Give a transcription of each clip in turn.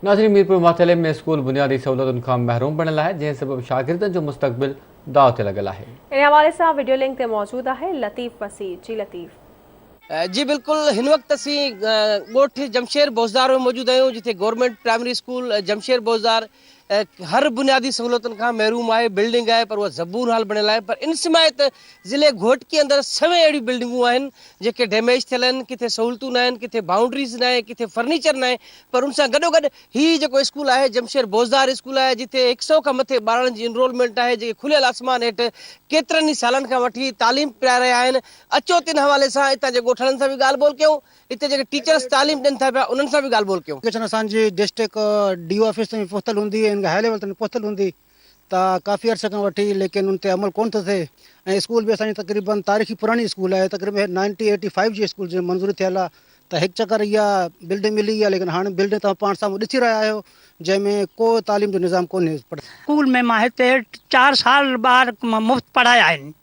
ناظرين ميرپور ماٿيلي ۾ اسڪول بنيادي سهولتن کان محروم بڻيل آهي جنهن سبب شاگردن جو مستقبل داء تي لڳل آهي. ان حوالي سان وڊيو لنڪ تي موجود آهي لطيف وسيع جي لطيف. جي بلڪل هن وقت اسين ڳوٺ جمشير بوزدار ۾ موجود آهيون جتي government primary school Jamsher Bozdar هر بنيادي سهولتن کان محروم آهي بلڊنگ آهي پر اها زبون حال بڻيل آهي پر ان سمايت ضلعي گهوٽڪي اندر سوين اهڙيون بلڊنگون آهن جيڪي ڊيميج ٿيل آهن ڪٿي سهولتون ناهن ڪٿي بائونڊريز ناهي ڪٿي فرنيچر ناهي پر ان سان گڏوگڏ هي جيڪو اسڪول آهي جمشير بوزدار اسڪول آهي جتي هڪ سئو کان مٿي ٻارڙن جي انرولمينٽ آهي جيڪي کليل آسمان هيٺ ڪيترن ئي سالن کان وٺي تعليم پرائي رهيا آهن اچو ته ان حوالي سان اتان جي ڳوٺاڻن سان به ڳالهه ٻولهه ڪيون اتي جيڪي ٽيچرس تعليم ڏين ٿا پيا انهن سان به ڳالهه ٻولهه ڪيون. ايپليڪيشن اسان جي ڊسٽرڪٽ ڊي او آفيس تائين پهتل هوندي ۽ ان کان هاء ليول تائين پهتل هوندي ته ڪافي عرصي کان وٺي ليڪن ان تي عمل ڪونه ٿو ٿئي ۽ اسڪول به اسان جي تقريبن تاريخي پراڻي اسڪول آهي تقريبن نائنٽي ايٽي فائيو جي اسڪول جي منظوري ٿيل آهي ته هڪ چڪر اها بلڊنگ ملي آهي ليڪن هاڻي بلڊنگ توهان پاڻ سامهون ڏسي رهيا آهيو جنهن ۾ ڪو تعليم جو نظام ڪونهي. اسڪول ۾ مان هتي چار سال ٻار مفت پڙهايا آهن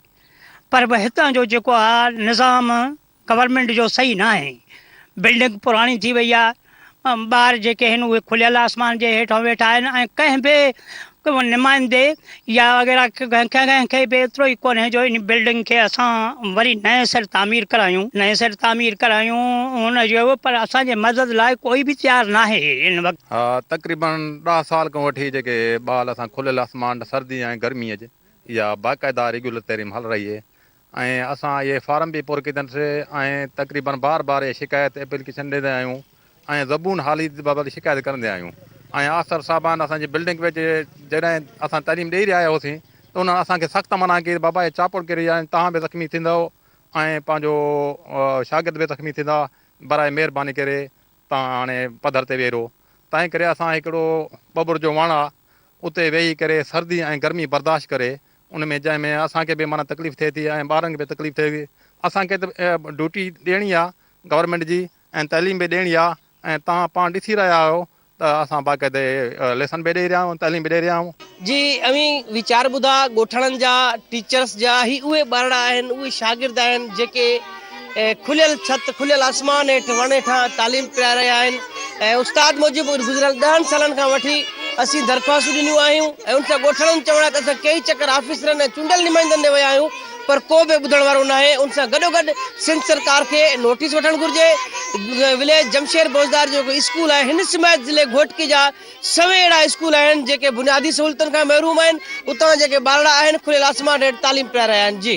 پر هتان جو جيڪو آهي نظام گورنمينٽ جو صحيح ناهي بلڊنگ پراڻي ٿي وئي آهي ٻار جيڪي آهن اهي کليل آسمان جي هيٺان ويٺا آهن ۽ ڪنهن به نمائندي يا وغيره ڪنهن کي به ايترو ئي ڪونهي جو ان بلڊنگ کي اسان وري نئين سر تعمير ڪرايون نئين سر تعمير ڪرايون ان جو پر اسان جي مدد لاء ڪوئي به تيار ناهي ان وقت. ها تقريبن ڏهه سال کان وٺي جيڪي ٻال اسان کليل آسمان سردي ۽ گرمي جي اها باقاعده ريگيولر تعليم هل رهي هي ۽ اسان اهي فارم به پر ڪيتن سي ۽ تقريبن بار بار اهي شڪايت ايپليڪيشن ڏيندا آهيون ۽ زبون حالي بابت شڪايت ڪرندي آهيون ۽ آفسر صاحبان اسان جي بلڊنگ وچ جڏهن اسان تعليم ڏئي رهيا هئاسين ته انهن اسان کي سخت منع ڪئي ته بابا اهي چاپڙ ڪري ويا آهن توهان به زخمي ٿيندؤ ۽ پنهنجو شاگرد به زخمي ٿيندا برائي مهرباني ڪري توهان هاڻي پڌر تي ويهي رهو تنهن ڪري اسان هڪڙو ٻٻر جو وڻ آ اتي ويهي ڪري سردي ۽ گرمي برداشت ڪري ان ۾ جنهن ۾ اسان کي به معنيٰ تڪليف ٿئي ٿي ۽ ٻارن کي به تڪليف ٿئي ٿي اسان کي ته ڊيوٽي ڏيڻي آ گورنمينٽ جي ۽ تعليم به ڏيڻي آ ۽ توهان پاڻ ڏسي رهيا آهيو ته اسان باقاعدي ليسن به ڏئي رهيا آهيون تعليم به ڏئي رهيا آهيون. جي اوهين ويچار ٻڌا ڳوٺاڻن جا ٽيچرس جا هي اهي ٻارڙا آهن اهي شاگرد آهن جيڪي کليل ڇت کليل آسمان هيٺ وڻ هيٺان تعليم پرائي رهيا آهن ۽ استاد موجب گذريل ڏهن سالن کان وٺي اسين درخواستون ڏنيون آهيون ۽ ان سان ڳوٺاڻن چوڻ آهي ته اسان ڪيئي چڪر آفيسرن ۽ چونڊيل نمائندن ڏي ويا آهيون پر ڪو به ٻڌڻ وارو ناهي ان سان گڏوگڏ سنڌ سرڪار کي نوٽيس وٺڻ گهرجي وليج جمشير بوزدار جو جيڪو اسڪول آهي هن سميت ضلعي گهوٽڪي جا سوين اهڙا اسڪول آهن جيڪي بنيادي سهولتن کان محروم آهن اتان جيڪي ٻارڙا آهن کليل آسمان هيٺ تعليم پرائي رهيا آهن جي.